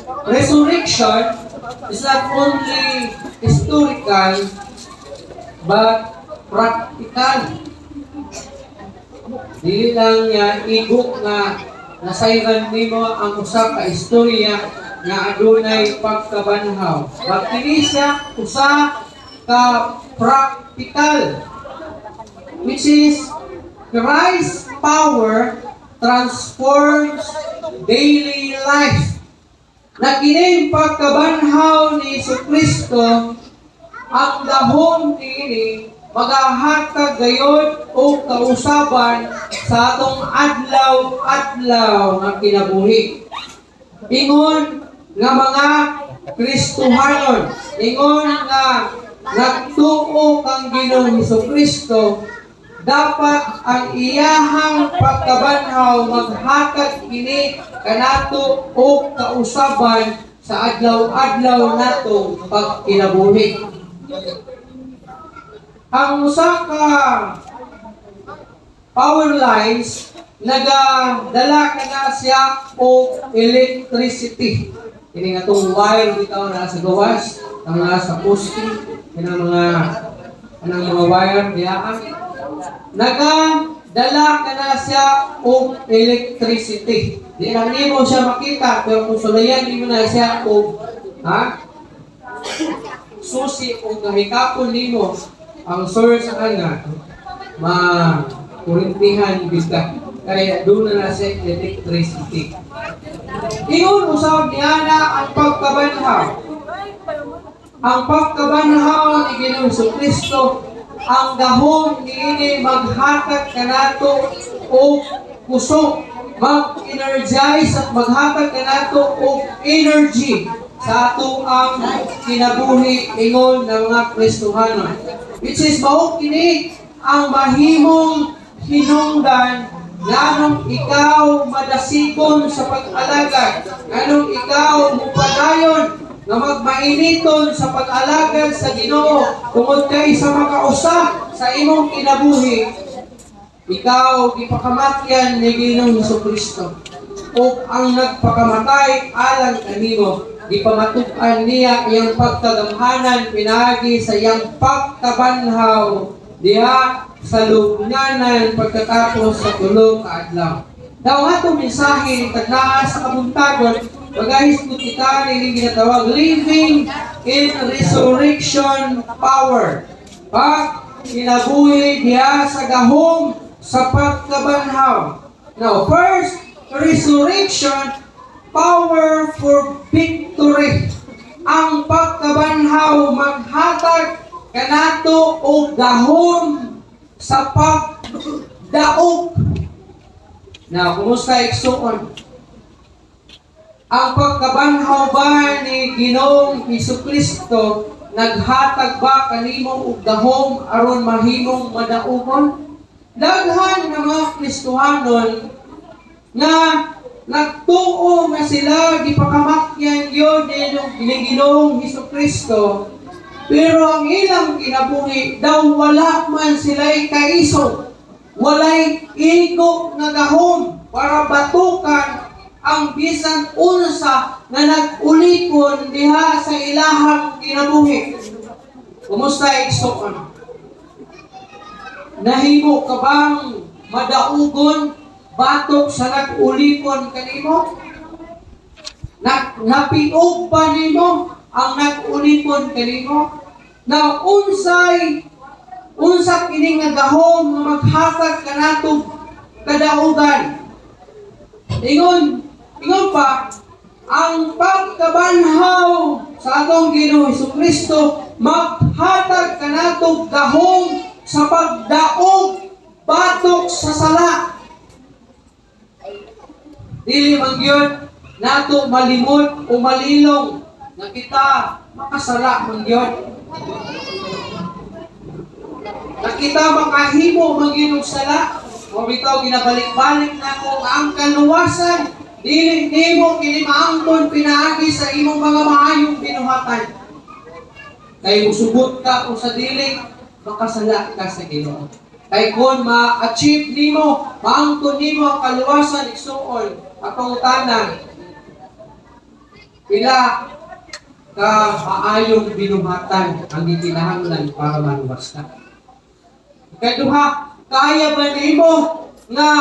Resurrection is not only historical but practical. Dili lang niya igo nga nasayran nimo ang usa ka istorya nga adunay pagkabanhaw. But kini siya usa ka practical, which is Christ's power transforms daily life. Na kining pagkabanhaw ni Kristo, ang dahom niini magahatag gayod og kausaban sa atong adlaw-adlaw nga kinabuhi. Ingon nga mga Kristohanon, ingon nga nagtuo kang Ginoong Kristo, dapat ang iyahang pagkabanhaw maghatag kini kanato og kausaban sa adlaw-adlaw natong pagkinabuhi. Ang usa ka power lines, nagadala kana siya og electricity. Kini nga tong wire bitaw na sa gawas, ang nasa poste, kanang mga wire dihaan. Nagadala kana siya og electricity. Di lang nimo siya makita, pero kung sulayan nimo na siya og ha susi o gahikapon nimo ang source ana, ma kurintihan gid ka kaya doon na na siya electricity. Ingon usab niana ang pagkabanhaw. Ang pagkabanhaw ni Ginoong Kristo, ang gahom niini maghatag kanato og kusog, mag-energize at maghatag kanato og energy sa ato ang kinabuhi ingon ng mga Kristohanon. Which is mao kini ang mahimong hinungdan nganong ikaw madasigon sa pag-alagad, nganong ikaw mupadayon nga magmainiton sa pag-alagad sa Ginoo, tungod kay sa makausa sa imong kinabuhi, ikaw gipakamatyan ni Ginoong Kristo. O ang nagpakamatay alang kanimo, gipamatud-an niya iyang pagkagamhanan pinaagi sa iyang pagkabanhaw diha sa lubnganan pagkatapos sa 3 ka adlaw. Daw ato mensahe tagnaa sa kabuntagon, magahisgot kita nining ginatawag "Living in Resurrection Power". Pag kinabuhi diha sa gahom sa pagkabanhaw. Now, first, resurrection power for victory. Ang pagkabanhaw maghatag kanato og gahom sa pagdaog. Now, kumusta, igsuon? Ang pagkabanhaw ba ni Ginoong Kristo naghatag ba kanimo og gahom aron mahimong madaugon? Daghan nga mga Kristohanon nga nagtuo nga sila gipakamatyan gyud ni Ginoong Kristo, pero ang ilang kinabuhi daw wala man sila'y kaisog, walay igo nga gahom para batukan ang bisan unsa nga nag-ulipon diha sa ilahang kinabuhi. Kumusta, igsoon? Nahimo ka bang madaugon batok sa nag-ulipon kanimo? Napiog ba nimo ang nag-ulipon kanimo? Na unsay unsa kini nga gahom nga maghatag kanato kadaugan? Ingon pa, ang pagkabanhaw sa atong Ginoong Kristo maghatag kanato gahom sa pagdaog batok sa sala. Dili man gyud nato malimot o malilong nga kita makasala man gyud. Na kita makahimo man gyud og sala. O bitaw ginabalik-balik nako nga ang kaluwasan dili nimo kini maangkon pinaagi sa imong mga maayong binuhatan. Kay musugot ka o sa dili, makasala ka sa Ginoo. Kay kung ma-achieve nimo, maangkon nimo ang kaluwasan, igsuon, atong tanan. Pila ka maayong binuhatan ang gikinahanglan para maluwas ka? Ikaduha, kaya ba nimo nga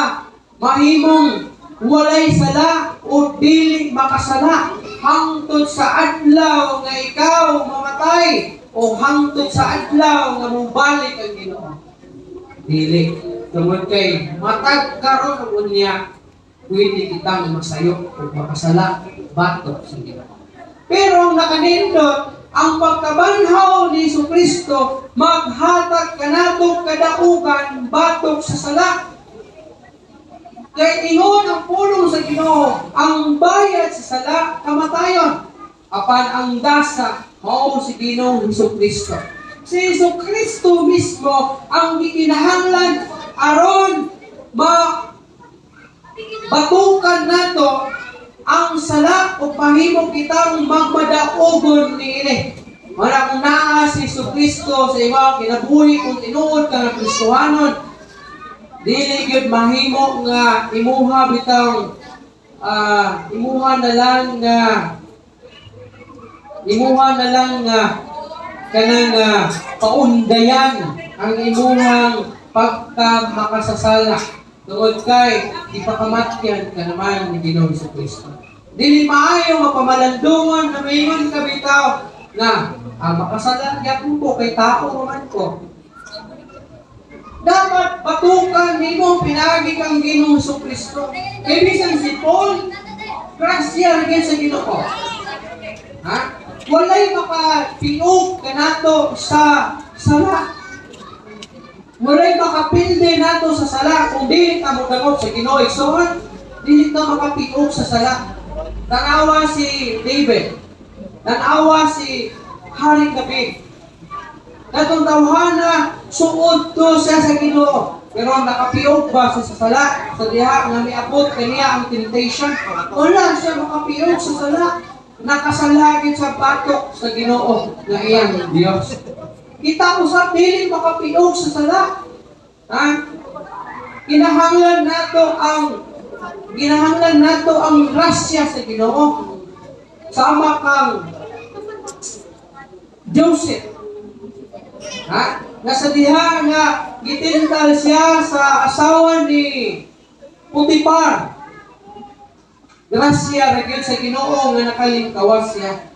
mahimong walay sala o dili makasala hangtod sa adlaw nga ikaw mamatay o hangtod sa adlaw nga mobalik ang Ginoo? Dili. Tungod kay matag karon ug unya, pwede kitang masayo o makasala batok sa Ginoo. Pero ang nakanindot, ang pagkabanhaw ni Hesus Kristo maghatag kanato kadaugan batok sa sala. Kay ingon ang pulong sa Ginoo, ang bayad sa sala kamatayon. Apan ang gasa mao si Ginoong Hesus Kristo. Si Hesus Kristo mismo ang gikinahanglan aron ma batukan nato ang sala o mahimo kitang magmadaogon niini. Wala kung naa si Hesus Kristo sa imong kinabuhi, kung tinuod ka nga Kristohanon, dili gyud mahimo nga imuha bitang imuha na lang nga kanang paundayan ang imuhang pagka makasasala tungod kay ipakamatyan ka naman ni Ginoong Kristo. Dili maayo nga pamalandungan na maingon ka bitaw nga makasala gyapon ko kay tao man ko. Dapat batukan nimo pinaagi kang Ginoong Kristo. Kay bisan si Paul, grasya ra sa Ginoo. Ha? Walay makapiog kanato sa sala. Walay makapilde nato sa sala kung dili ka modangop sa Ginoo. Igsoon, dili ka makapiog sa sala. Tanawa si David. Tanawa si Haring David. Katong tawhana, suod to siya sa Ginoo. Pero nakapiog ba siya sa sala sa diha nga miabot kaniya ang temptation? Wala siya makapiog sa sala. Nakasalagit sa batok sa Ginoo nga iyang Dios. Kita usab dili makapiog sa sala. Ha? Kinahanglan nato ang grasya sa Ginoo. Sama kang Joseph. Ha? Nasa diha nga gitintal siya sa asawa ni Potiphar. Grasya ra gyud sa Ginoo nga nakalingkawas siya.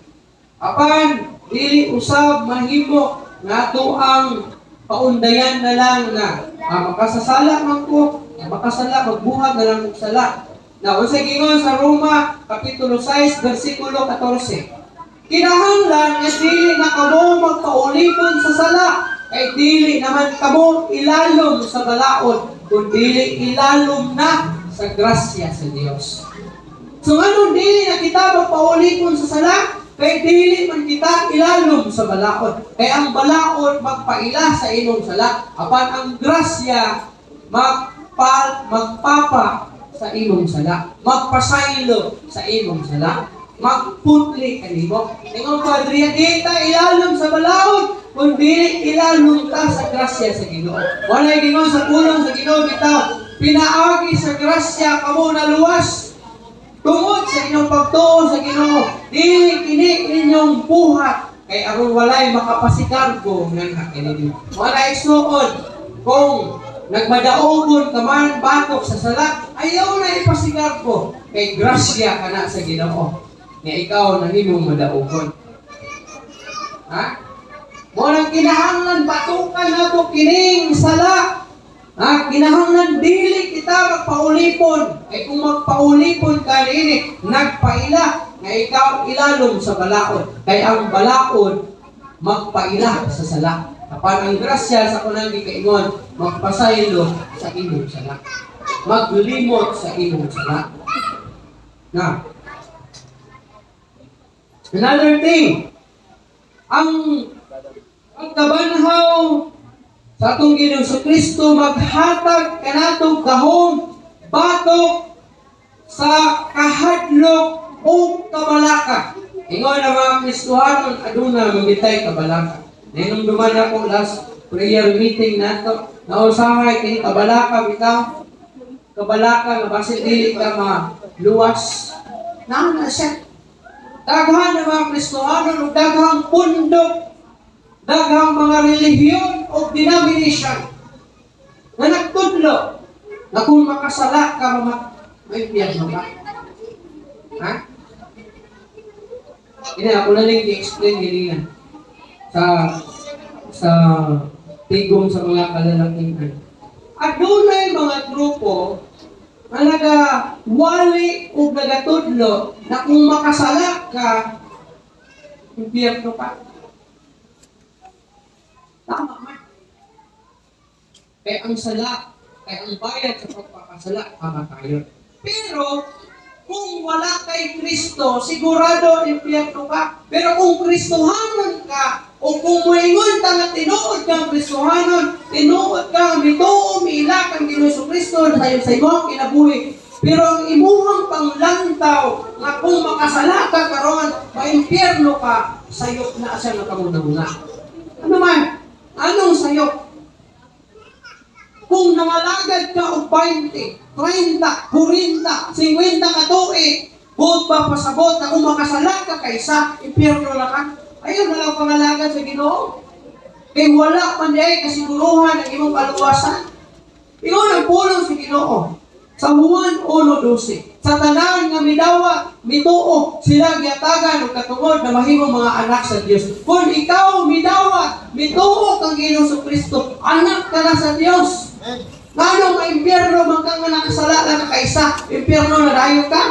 Apan dili usab mahimo nga ato ang paundayan na lang na makasasala man ko, makasala, magbuhat na lang og sala. Na unsay giingon sa Roma kapitulo 6 bersikulo 14? Kinahanglan nga dili na kamo magpaulipon sa sala, kay dili naman kamo ilalom sa balaod, kun dili ilalom na sa grasya sa Dios. So nganong dili na kita magpaulipon sa sala? Kay dili man kita ilalom sa balaod. Kay ang balaod magpaila sa imong sala, apan ang grasya magpapa sa imong sala, magpasaylo sa imong sala, magputli kanimo. Ingon ko Adrian, di ta ilalom sa balaod, kun dili ilalom ta sa grasya sa Ginoo. Walay gingon sa pulong sa Ginoo bitaw, pinaagi sa grasya kamo naluwas tungod sa inyong pagtuo sa Ginoo. Dili kini inyong buhat kay aron walay makapasikargo nga kini. Walay suod kung nagmadaogon ka man batok sa sala, ayaw na ipasikargo kay grasya ka na sa Ginoo nga ikaw nahimong madaogon. Ha? Mo nang kinahanglan batukan nato kining sala. Ha? Kinahanglan dili kita magpaulipon. Kay kung magpaulipon ka niini, nagpaila nga ikaw ilalom sa balaod. Kay ang balaod magpaila sa sala. Apan ang grasya sa kunang gikaingon, magpasaylo sa imong sala. Maglimot sa imong sala. Na. Another thing, ang pagkabanhaw sa atong Ginoong Kristo maghatag kanato gahom batok sa kahadlok o kabalaka. Ingon ang mga Kristohanon, aduna mangitay kabalaka. Ninumduman ako last prayer meeting nato, na usahay kini kabalaka bitaw. Kabalaka nga basin dili ka maluwas. Naa na siya. Daghan ng mga Kristohanon ug daghang pundok, daghang mga relihiyon o denomination na nagtudlo na kung makasala ka, maimpyerno ka. Ha? Ini ako na lang i-explain nila sa tigom sa mga kalalakihan. Adunay mga grupo nga nagawali o nagatudlo na kung makasala ka, impyerno ka. Tama man. Kaya ang sala, kaya ang bayad sa pagpapasala, kamatayon. Pero kung wala kay Kristo, sigurado impyerno ka. Pero kung Kristohanon ka, o kung muingon ka nga tinuod kang Kristohanon, tinuod ka, mituo, miila kang Ginoo Kristo sa imong kinabuhi. Pero ang imuhang panglantaw nga kung makasala ka karon, maimpyerno ka, sayop na siya nga kamuna-muna. Ano man? Anong sayop? Kung nangalagad ka og 20, 30, 40, 50 ka tuig, buot ba pasabot na kung makasala ka kaysa impyerno na ka? Ayaw na lang pangalagad sa Ginoo. Kay wala man diay kasiguruhan ang imong kaluwasan. Ingon ang pulong sa Ginoo. Sa Juan 1:12, sa tanan nga midawa, mituo, sila giyatagan og katungod na mahimong mga anak sa Dios. Kung ikaw midawa, mituo kang Ginoo Kristo, anak ka na sa Dios. Ngano nga impyerno man kang nga nakasala lang ka kaysa, impyerno na dayo ka?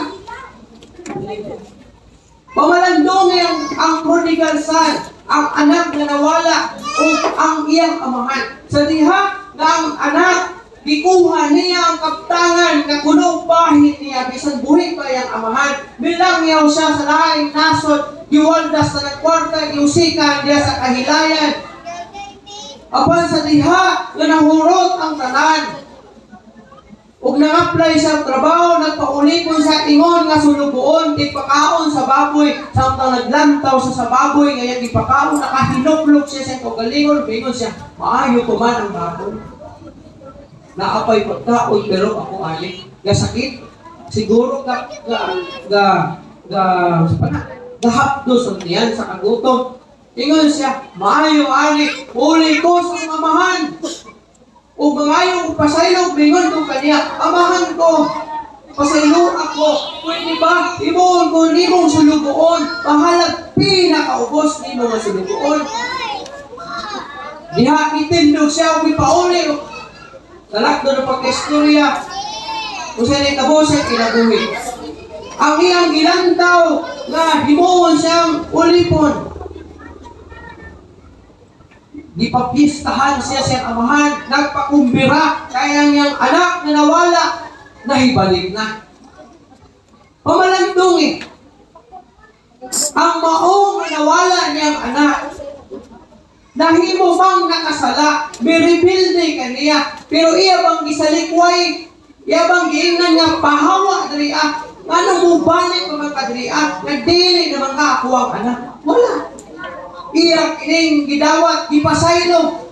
Pamalandong ang prodigal son, ang anak na nawala o ang iyang amahan. Sa diha nga ang anak, gikuha niya ang kaptangan nga kuno bahin niya bisan buhi pa iyang amahan. Milangyaw siya sa laing nasod, giwaldas sa nagkwarta, giusikan diya sa kahilayan. Apan sa diha nga nahurot ang tanan, ug nang-apply sa trabaho, nagpaulipon sa ingon nga sulugoon, gipakaon sa baboy, samtang naglantaw siya sa baboy, ngayon gipakaon, nakahinuklog siya sa kaugalingon, bingon siya, "Maayo ko man ang baboy. Naapay pagkaon pero ako ali, gasakit, siguro ga, ga, ga, ga, sa pana, gahapdos ang tiyan sa kagutom." Ingon siya, "Maayo ali, uli ko sa mga amahan. O mangayo og pasaylo, bingon ko kaniya, 'Amahan ko, pasaylo ako. Pwede ba? Himuon ko nimong sulugoon. Bahalag pinakaubos nimo nga sulugoon.'" Diha itindog siya ug ipauli. Sa lakdo ng pagkaistorya, kung sa nitabo siya kinabuhi. Ang iyang gilantaw nga himuon siyang ulipon. Gipapiestahan siya siyang amahan, nagpakumbira, kaya niyang anak na nawala, nahibalik na. Pamalandong eh. Ang maong nga nawala niyang anak, nahimo bang nakasala, mirebelde kaniya, pero iya bang gisalikway, iya bang giingnan nga pahawa diri ah, ngano mo balik pa man ka diri ah, nagdili naman ka ako ang anak? Wala. Iya kining gidawat, gipasaylo,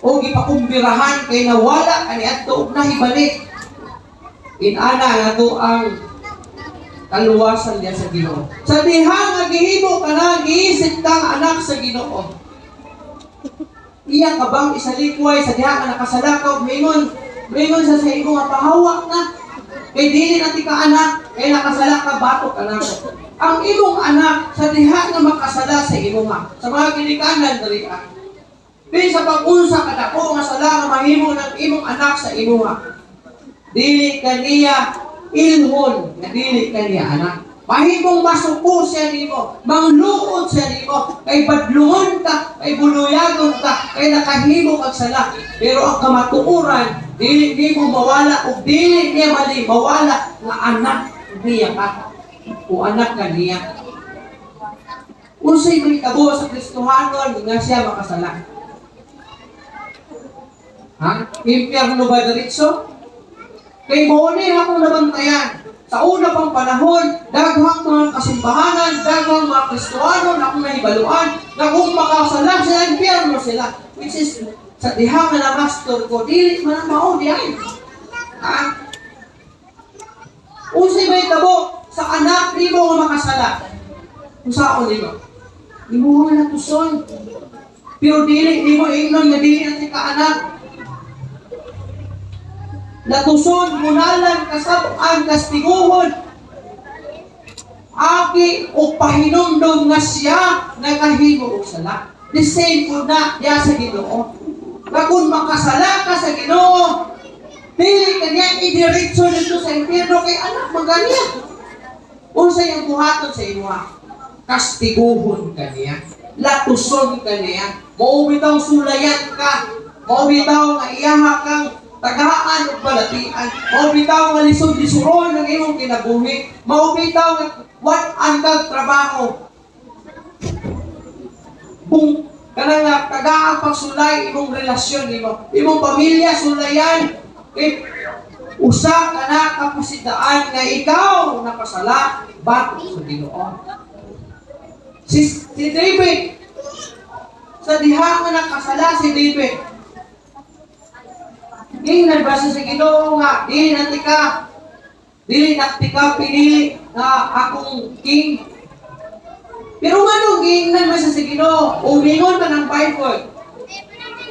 o gipakumbirahan kay nawala kaniadto ug nahibalik. Inana nga to ang kaluwasan niya sa Ginoo. Sa diha nga gihimo ka na, giisip kang anak sa Ginoo. Iya ka bang isalikway sa diha nga nakasala ka ug mingon sa imo nga pahawa na? Kay dili na ti ka anak, kay nakasala ka, batok anak. Ang imong anak sa diha nga makasala sa imo nga, sa mga ginikanan diri ah. Di sa pag-unsa kadako nga sala nga mahimo ng imong anak sa imo nga, dili kaniya ilhon nga dili kaniya anak. Mahimong masuko siya nimo, mangluod siya nimo, kay badlungon ka, kay buluyagon ka, kay nakahimo kag sala. Pero ang kamatuoran, dili nimo mawala ug dili niya mali mawala nga anak niya ka o anak ka niya. Unsay mahitabo sa Kristohanon nga siya makasala? Ha? Impyerno ba diretso? Kay mao ni akong nabantayan. Sa una pang panahon, daghang mga kasimbahanan, daghang mga Kristohano na akong nahibaluan, na kung makasala sila, impyerno sila. Which is, sa diha nga na master ko, dili man ang mao diay. Ha? Unsay mahitabo sa anak nimo nga makasala? Unsaon nimo? Imuha latuson. Pero dili nimo ingnon nga dili na ka anak. Latuson, munalan, kasab-an, kastiguhon. Aki o pahinumdom nga siya nakahimo og sala. The same po na diya sa Ginoo. Nga kung makasala ka sa Ginoo, dili ka niya idiretso dito sa impyerno kay anak man niya. Unsa iyang buhaton sa imuha? Kastiguhon ka niya. Latuson ka niya. Mao bitaw sulayan ka. Mao bitaw nga iyaha kang tagaan ug balatian. Mao bitaw nga lisod-lisuron ang imong kinabuhi. Mao bitaw nga wat-an kag trabaho. Kung kanang nga tagaan pagsulay imong relasyon nimo, imong pamilya sulayan, eh, usa ka na kapusidaan nga ikaw nakasala batok sa Ginoo. Si David, sa diha nga nakasala si David, ingnan ba siya sa Ginoo nga dili na tika pinili na akong king? Pero nganong giingnan man siya sa Ginoo? O mingon man ang Bible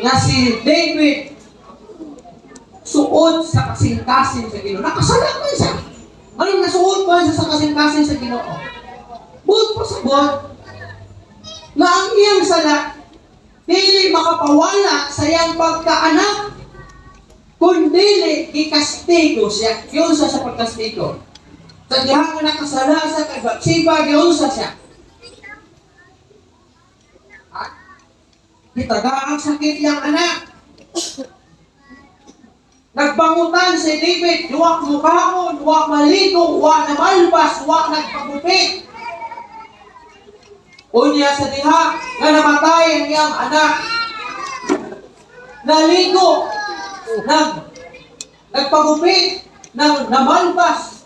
nga si David suod sa kasing-kasing sa Ginoo. Nakasala man siya. Anong nasuod man siya sa kasing-kasing sa Ginoo? Buot pasabot nga ang iyang sala dili makapawala sa iyang pagkaanak kung dili gikastigo siya. Giunsa sa pagkastigo? Sa diha nga nakasala sa kay Bathsheba, giunsa siya? Ha? Gitagaan sakit yang anak. Nagbangutan si David, wa mukaon, wa maligo, wa namalbas, wa nagpagupit. Unya sa diha nga namatay ang iyang anak. Naligo, nagpagupit, nang namalbas.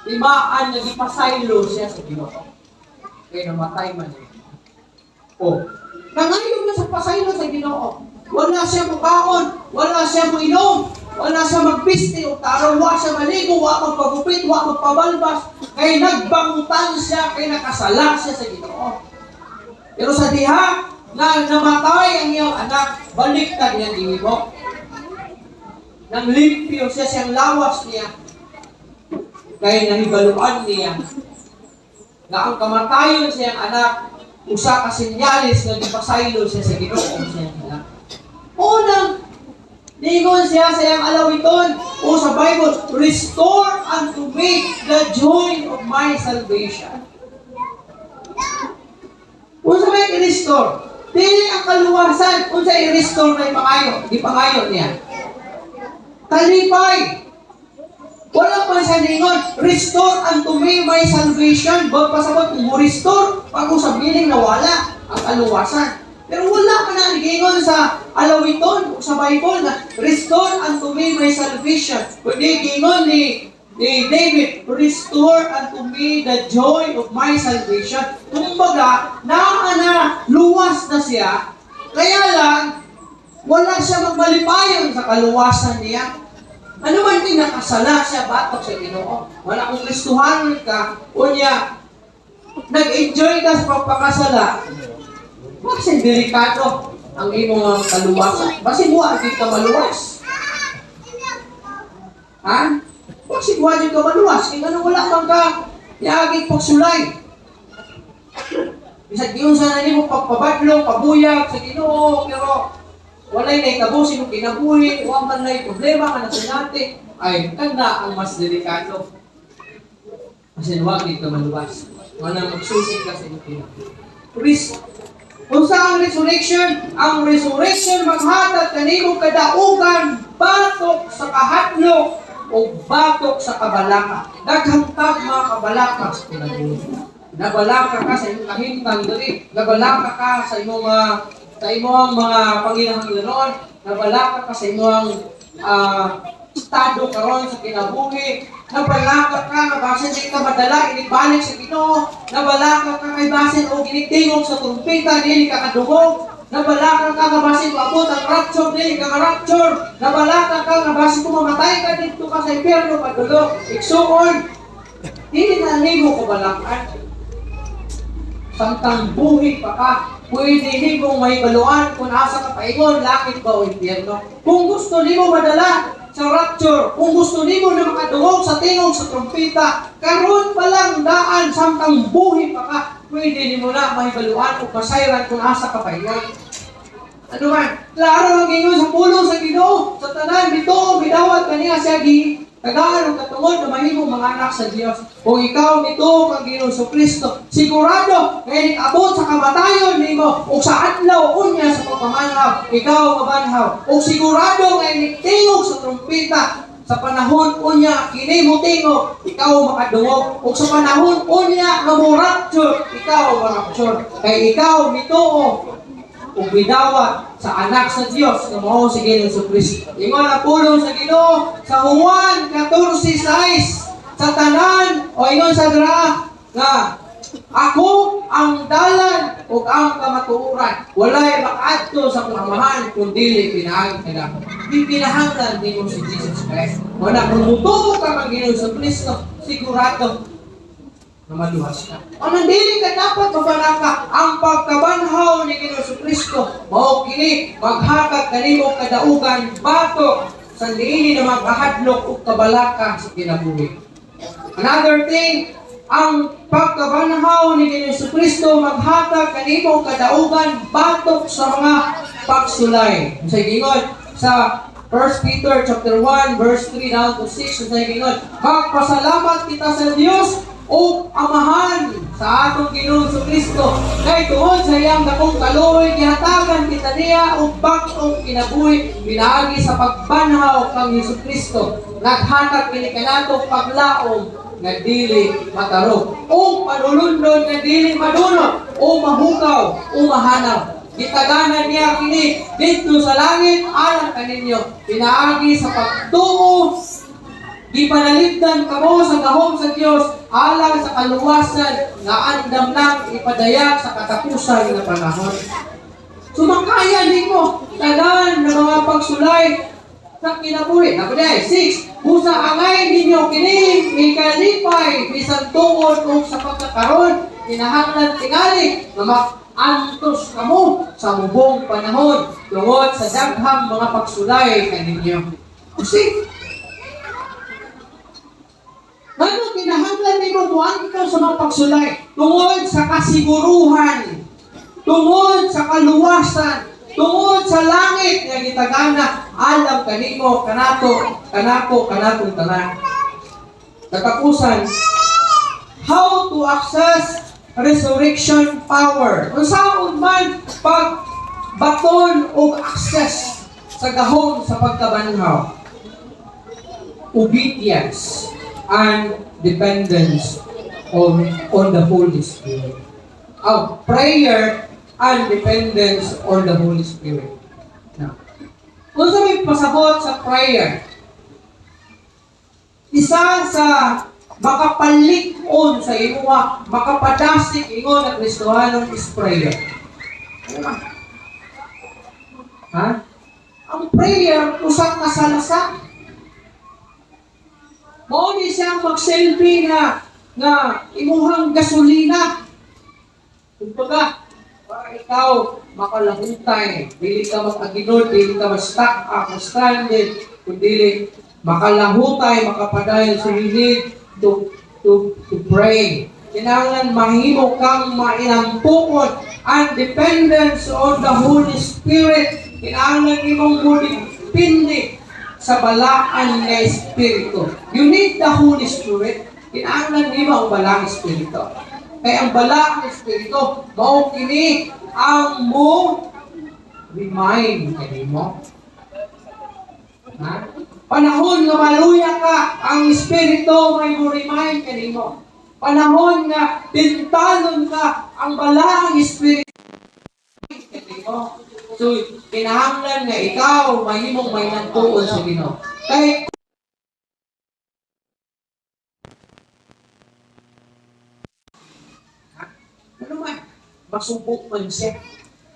Timaan nga gipasaylo siya sa Ginoo. Kaya namatay man niya. Oh, nangayo na sa pasaylo sa Ginoo. Wala siya mukaon, wala siya muinom, wala siya magpiste o taraw, wa siya maligo, wa magpagupit, wa magpabalbas. Kay nagbangutan siya, kay nakasala siya sa Ginoo. Pero sa diha na namatay ang iyang anak, baliktad niya gihimo. Nang limpyo siya siyang lawas niya. Kay nahibaluan niya na ang kamatayon sa iyang anak usa ka senyales nga gipasaylo siya sa Ginoo sa iyang anak. Unang ningon siya sa iyang alawiton o sa Bible, "Restore unto me the joy of my salvation." Unsa may i-restore? Dili ang kaluwasan. Unsa i-restore na ipangayo? Gipangayo niya. Kalipay. Wala pa siya ningon, "Restore unto me my salvation." Bag pasabot, kung mo restore, pag usab meaning nawala ang kaluwasan. Pero wala pa na nigingon sa alawiton o sa Bible na "Restore unto me my salvation." Kundi gingon ni David, "Restore unto me the joy of my salvation." Kumbaga, naa na, luwas na siya, kaya lang, wala siya magmalipayon sa kaluwasan niya. Ano man din nakasala siya batok sa Ginoo. Wala kung Kristohanon ka, unya, nag-enjoy ka sa pagpakasala, basin delikado ang imong kaluwasan. Basin wa gyud ka maluwas. Ha? Basin wa gyud ka maluwas. Kaya nga wala man ka niagi pagsulay. Bisag giunsa na nimo pagpabadlong, pabuyag sa Ginoo, pero walay nahitabo sa imong kinabuhi, wa man nay problema ka nasinati, ay kana ang mas delikado. Kasi wa gyud ka maluwas. Wala magsusi ka sa imong kinabuhi. Risk. Unsa ang resurrection? Ang resurrection maghatag kanimo kadaugan batok sa kahadlok o batok sa kabalaka. Daghang tag mga kabalaka sa kinabuhi. Nabalaka ka sa imong kahimtang diri, nabalaka ka sa imong mga panginahanglanon, nabalaka ka sa imong estado karon sa kinabuhi, nabalaka ka nga basin di ka madala inibalik sa Ginoo, nabalaka ka kay basin og initingog sa trumpeta dili ka kadungog, nabalaka ka nga basin moabot ang rapture dili ka rapture, nabalaka ka nga basin kung mamatay ka didto ka sa impyerno padulong. Igsuon, dili na nimo kabalakan. Samtang buhi pa ka, pwede nimong mahibaluan kung asa ka paingon, langit ba o impyerno. Kung gusto nimo madala sa rapture, kung gusto nimo na makadungog sa tingog sa trumpeta, karon pa lang daan, samtang buhi pa ka, pwede nimo na mahibaluan o pasayran kung asa ka paingon. Ano man, klaro ang ingon sa pulong sa Ginoo, sa tanan mituo, midawat kaniya, siya gi tagaan og katungod na mahimong mga anak sa Dios. Kung ikaw mituo kang Ginoong Kristo, sigurado nga inig abot sa kamatayon nimo ug sa adlaw unya sa pagpamanhaw, ikaw mabanhaw. Ug sigurado nga inig tingog sa trumpeta, sa panahon unya kini mo tingog, ikaw makadungog, ug sa panahon unya nga mo rapture, ikaw ma-rapture, kay ikaw mituo ug bidawat sa anak sa Dios nga mao si Ginoong Kristo. Ingon ang pulong sa Ginoo sa Juan 14:6, sa tanan o ingon sa dra nga ako ang dalan ug ang kamatuoran. Walay makaadto sa Amahan kun dili pinaagi kanako. Gikinahanglan nimo si Jesus Christ. Wala, kung mutuo ka kang Ginoong Kristo, sigurado na maluwas ka. O nandili ka dapat mabalaka, ang pagkabanhaw ni Ginoong Kristo, mao kini maghatag kanimo kadaugan batok sa niini na magkahadlok ug kabalaka sa kinabuhi. Another thing, ang pagkabanhaw ni Ginoong Kristo maghatag kanimo kadaugan batok sa mga pagsulay. Sa gingon sa 1 Peter chapter 1 verse 3 down to 6, sa gingon, "Magpasalamat kita sa Dios o Amahan sa atong Ginoong Kristo kay tungod sa iyang dakong kaluoy, gihatagan kita niya og bag-ong kinabuhi pinaagi sa pagbanhaw kang Hesus Kristo. Naghatag kini kanato paglaom nga dili matarok o panulundon nga dili madunot o mahukaw o mahanaw. Gitaganan niya kini didto sa langit alang kaninyo. Pinaagi sa pagtuo, gipanalipdan kamo sa gahom sa Dios alang sa kaluwasan nga andam nang ipadayag sa katapusan nga panahon." So makaya nimo tanan ng mga pagsulay sa kinabuhi. Ako diay, six, "Busa angay ninyo kini ikalipay bisan tuod ug sa pagkakaron kinahanglan tingali nga maantos kamo sa mubong panahon tungod sa daghang mga pagsulay kaninyo." See, ngano kinahanglan nimo muantos sa mga pagsulay? Tungod sa kasiguruhan, tungod sa kaluwasan, tungod sa langit nga gitagana alang kanimo, kanato, kanako, kanatong tanan. Katapusan, how to access resurrection power. Unsaon man pag baton og access sa gahom sa pagkabanhaw? Obedience and dependence on the Holy Spirit. Oh, prayer and dependence on the Holy Spirit. Now, unsa may pasabot sa prayer? Isa sa makapalig-on sa imuha, makapadasig ingon na Kristohanon is prayer. Ano ba? Ha? Ang prayer, usa ka salasa. Mao ni siyang magsilbi nga imuhang gasolina. Kumbaga, para ikaw makalahutay, dili ka mag-aginod, dili ka ma-stuck up, ma-stranded, kundi makalahutay, makapadayon. So you need to pray. Kinahanglan mahimo kang mainampuon and dependence on the Holy Spirit. Kinahanglan imong mudepende sa Balaan nga Espiritu. You need the Holy Spirit. Kinahanglan nimo ang Balaang Espiritu. Kay ang Balaang Espiritu, mao kini ang mo remind kanimo. Ha? Panahon nga maluya ka, ang Espiritu may mo remind kanimo. Panahon nga tintalon ka, ang Balaang Espiritu kanimo. So, kinahanglan nga ikaw mahimong may nagtuon sa Ginoo. Kay ano man, masubok man siya.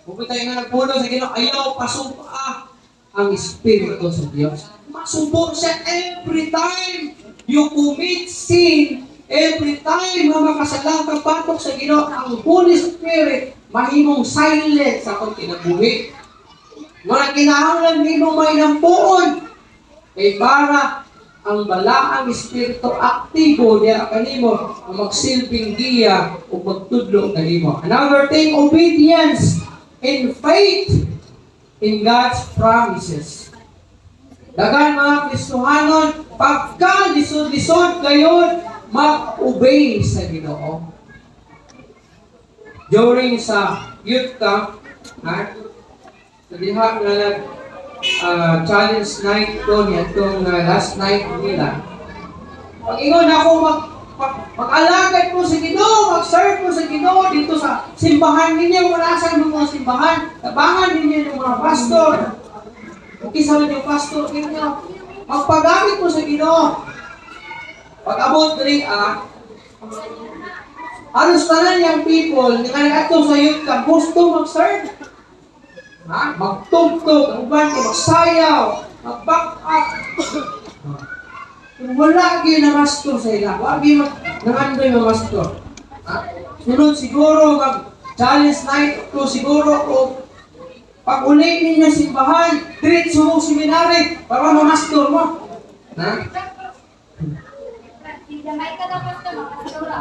Kung tayo nga nagpulong sa Ginoo, ayaw pasuba ang Espiritu sa Diyos. Masubo siya every time you commit sin. Every time nga makasala ka batok sa Ginoo, ang Holy Spirit mahimong silent sa akong kinabuhi. Wala kinahanglan nimo may nampuon. Kay para ang balaang espiritu aktibo diya kanimo ang magsilbing giya o magtudlo kanimo. Another thing, obedience in faith in God's promises. Daghan mga Kristohanon, pagka lisod-lisod kayo, mag-obey sa Ginoo. During sa youth camp, ha, sa diha nga nag challenge night ko niya itong last night nila. Pag ingon ako mag-alagad ko sa Ginoo, mag-serve ko sa Ginoo dito sa simbahan ninyo, wala sa mga simbahan, tabangan ninyo ng mga pastor. Okay sa inyo pastor ninyo. Magpagamit ko sa Ginoo. Pag abot diri halos tanan yung people nga nag-adto sa youth camp gusto mag-serve. Ha? Magtugtog, ang uban kay magsayaw, mag-back up. Pero wala gyud na master sa ila. Wala gyud mag nangandoy ma master. Ha? Sunod siguro mag challenge night to siguro o pag uli ninyo simbahan, diretso mo seminary para ma-master mo. Ha? Gamay ka na basta makasura.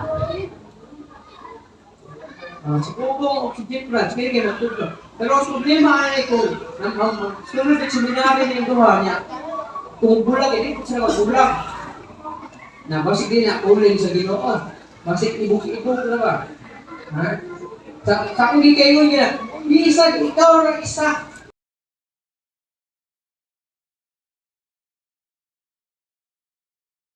Si Bubong o si Jimbrans, kaya kayo magtudlo. Pero ang problema ay kung ang sunod ng seminary ng duha niya, kung bulag, hindi ko sila magbulag. Na basig din na ulin sa Ginoo. Basig ibuk-ibuk na ba? Ha? Sa akong gikaingon niya, isa, ikaw ra isa.